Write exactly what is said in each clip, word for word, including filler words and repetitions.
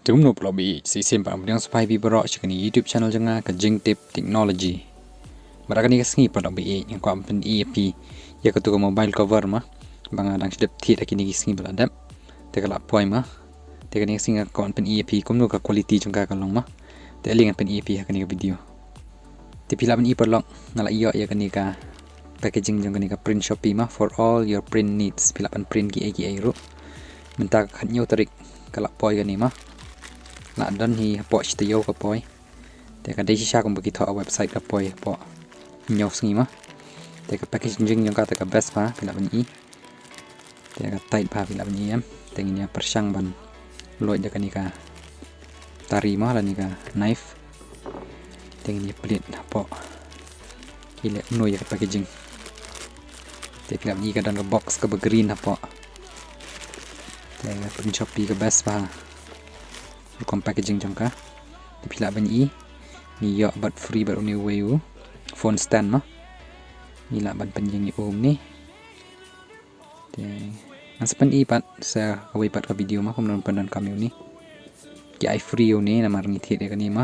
Te kumno paralok ba ïeit, sa shisien pat nga pdiang sngewbha ïa phi baroh sha kane ka YouTube channel jong nga ka Jingtip Technology. Bad ha kane ka sngi paralok ba ïeit, nga kwah ban pyni ïa phi ïa katu ka mobile cover mo, ba nga dang shu dep thied ha kine ki sngi ba la dep. Te ka la poi mo. Te kane ka sngi nga kwah ban pyni ïa phi kumno ka quality jong ka ka long mo. Te ale ngan pyni ïa phi ha kane ka video. Te phi lah ban i paralok, nga la ïoh ïa kane ka packaging jong kane ka Print Shoppe mo, for all your print needs. Phi lah ban print kiei kiei ruh. Mynta ka khathynñiew tarik ka la poi kane mo. La don hi hapoh shi taïew ka poi. Te ka dei shisha kumba ki thoh ha website ka poi hapoh hynñiew sngi mo. Te ka packaging jong ka te ka best bha, phi lah ban i. Te ka tight bha, phi lah ban i em. Te ngin ïa pyrshang ban loit da kane ka tari mo lane ka knife. Te ngin ïa plied hapoh. Ki leh kumno ïa ka packaging. Te phi lah ban i ka don ka box kaba green hapoh. Te ka Print Shoppe ka best bha. Rukom packaging jong ka. Te phi lah ban i. Ngi ïoh bad free bad une uwei u phone stand mo. Ngi lah ban pynïeng ïa u kumne. Te ngan sa pyni pat sa kawei pat ka video mo kumno ban pyndonkam ïa une. Ki ai free ïa une namar ngi thied ïa kane mo.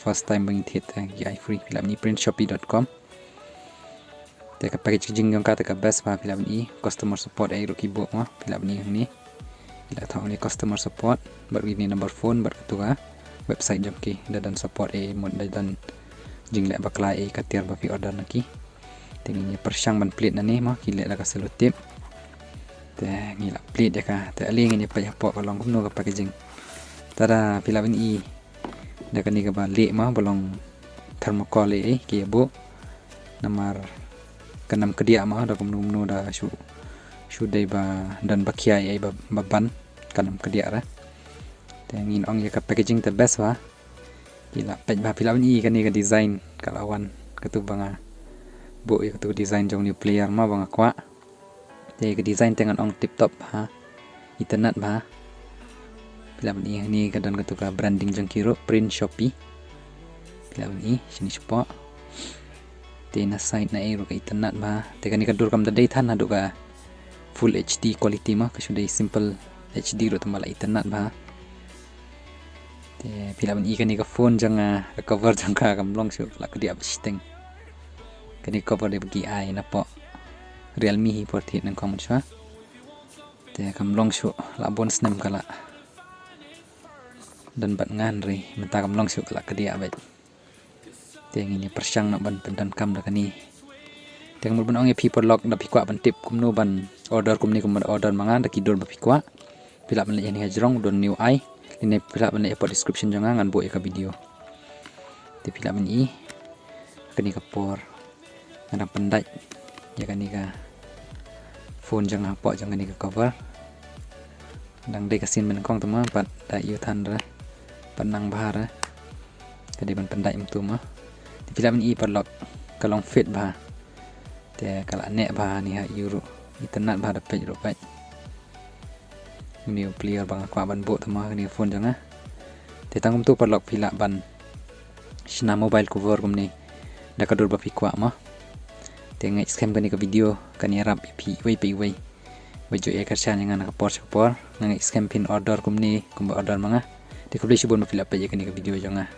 First time ba ngi thied te ki ai free. Phi lah ban i print shoppe dot com. Te ka packaging jong ka te ka best bha, phi lah ban i. Customer support ei ruh ki buh mo, phi lah ban i hangne. Ki la thoh hangne customer support bad kine number phone bad katu ka website jong ki. Da don support ei, mut da don jingleh bakla ei ka tiar ba phi order na ki. Te ngin ïa pyrshang ban plied nangne mo, ki leh da ka selotip. Te ngi la plied ïa ka. Te ale ngin ïa peit hapoh ka long kumno ka packaging. Tada, phi lah ban i da kane kaba lieh mo, ba long thermocol ei ei ki ïa buh. Namar kan ym kdiah mo, da kumno kumno da shu, shu dei ba don ba khia ei ei ba, ba ban, kan ym kdiah re. Te ngin ong ïa ka packaging te best bha. Phi lah peit bha, phi lah ban i kane ka design ka la wan, katu ba nga buh ïa katu design jong une u player mo ba nga kwah. Te ka design te ngan ong tip top bha. Itynnad bha. Phi lah ban i hangne ka don katu ka branding jong ki ruh, Print Shoppe. Phi lah ban i shane shapoh. Te na side na ei ruh ka itynnad bha. Te kane ka dur kam da dei than haduh ka full H D quality mo, ka shu dei simple H D ruh tangba la itynnad bha. Te phi lah ban i kane ka phone jong nga, ka cover jong ka kam long shuh, la kdiah ba shiteng. Kane ka cover dei ba ki ai napoh Realme hi, por thied nyngkong mynshuwa. Te kam long shuh, la bun snem ka la don bad nga hynrei mynta kam long shuh ka la kdiah beit. Te ngin ïa pyrshang noh ban pyndonkam da kane. Te nga mut ban ong ïa phi paralok, da phi kwah ban tip kumno ban order kumne kumba order ma nga da ki dur ba phi kwah, phi lah ban leit hangne hajrong, don une u ai. Lane phi lah ban leit hapoh description jong nga, ngan buh ïa ka video. Te phi lah ban i kane ka por nga dang pyndait ïa kane ka phone jong nga hapoh jong kane ka cover. Dang dei ka sien ba nyngkong te mo, pat da ïoh than re, pat nang bha re. Ka dei ban pyndait kumtu mo. Te phi lah ban i paralok, ka long fit bha. Te ka la neh bha ne ha ïu ruh. Itynnad bha da peit ruh peit. Une u player ba nga kwah ban buh te mo, kane ka phone jong nga. Te tang kumtu paralok, phi lah ban shna mobile cover kumne da ka dur ba phi kwah mo. Te nga ngeit skhem kane ka video kan ïarap ïa phi iwei pa iwei ba ju ïa kyrshan ïa nga na ka por sha ka por. Nga ngeit skhem phin order kumne kumba order ma nga. Te khublei shibun ba phi la peit ïa kane ka video jong nga.